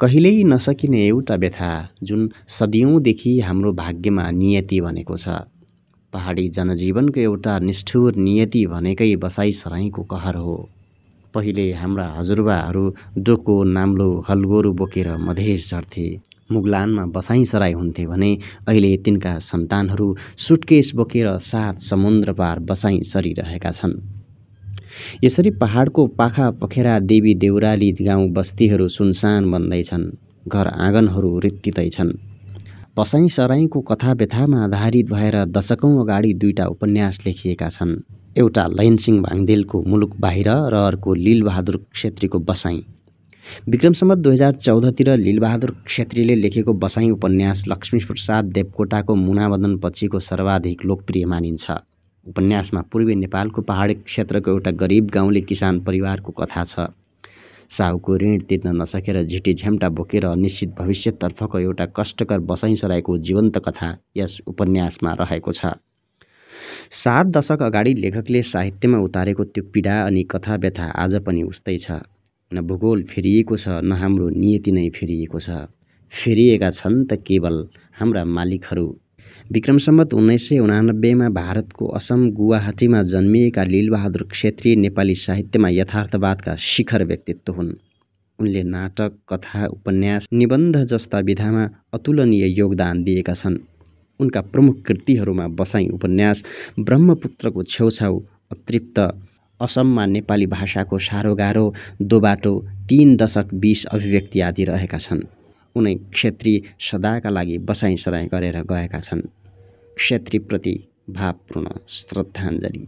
कहिल्यै नसकिने एउटा व्यथा जुन सदियौँदेखि हाम्रो भाग्यमा नियति भनेको छ। पहाडी जनजीवनको एउटा निष्ठुर नियति भनेकै बसाइसराईको कहर हो। पहिले हाम्रा हजुरबाहरू डोको नाम्लो हलगोरु बोकेर मधेस झर्थे। मुगलानमा बसाइसराई हुन्थे भने अहिले तिनका सन्तानहरू सुटकेस बोकेर 7 समुद्र पार बसाइ सरिरहेका छन्। यसरी पहाडको पाखा पखेरा देवी देउराली गाउँ बस्तीहरू सुनसान बन्दैछन्। घर आँगनहरू रित्तिँदै छन्। बसाइसराईको कथा व्यथामा आधारित भएर दशकौँ अगाडि 2टा उपन्यास लेखिएका छन्। एउटा लैनसिंह भाङदेलको मुलुक बाहिर र अर्को लीलबहादुर क्षेत्रीको बसाई। विक्रम सम्वत 2014 तिर लीलबहादुर क्षेत्रीले लेखेको बसाई उपन्यास लक्ष्मीप्रसाद देवकोटाको मुनामदन पछिको सर्वाधिक लोकप्रिय मानिन्छ। उपन्यासमा पूर्वी नेपालको पहाडी क्षेत्रको एउटा गरिब गाउँले किसान परिवारको कथा छ। साहुको ऋण तिर्न नसकेर झिटी झ्याम्टा बोकेर अनिश्चित भविष्यतर्फको एउटा कष्टकर बसाइसराईको जीवन्त कथा यस उपन्यासमा रहेको छ। 7 दशक अगाडि लेखकले साहित्यमा उतारेको त्यो पीडा अनि कथा व्यथा आज पनि उस्तै छ। न भूगोल फेरिएको छ, न हाम्रो नियति नै फेरिएको छ। फेरिएका छन् त केवल हाम्रा मालिकहरू। विक्रम सम्वत 1989 मा भारतको असम गुवाहाटीमा जन्मिएका लीलबहादुर क्षेत्री नेपाली साहित्यमा यथार्थवादका शिखर व्यक्तित्व हुन्। उनले नाटक, कथा, उपन्यास, निबन्ध जस्ता विधामा अतुलनीय योगदान दिएका छन्। उनका प्रमुख कृतिहरूमा बसाई उपन्यास, ब्रह्मपुत्रको छेउछाउ, अतृप्त, असममा नेपाली भाषाको साह्रोगाह्रो, दोबाटो, 3 दशक 20 अभिव्यक्ति आदि रहेका छन्। उनै क्षेत्री सदाका लागि बसाइसराई गरेर गएका छन्। क्षेत्रीप्रति भावपूर्ण श्रद्धाञ्जली।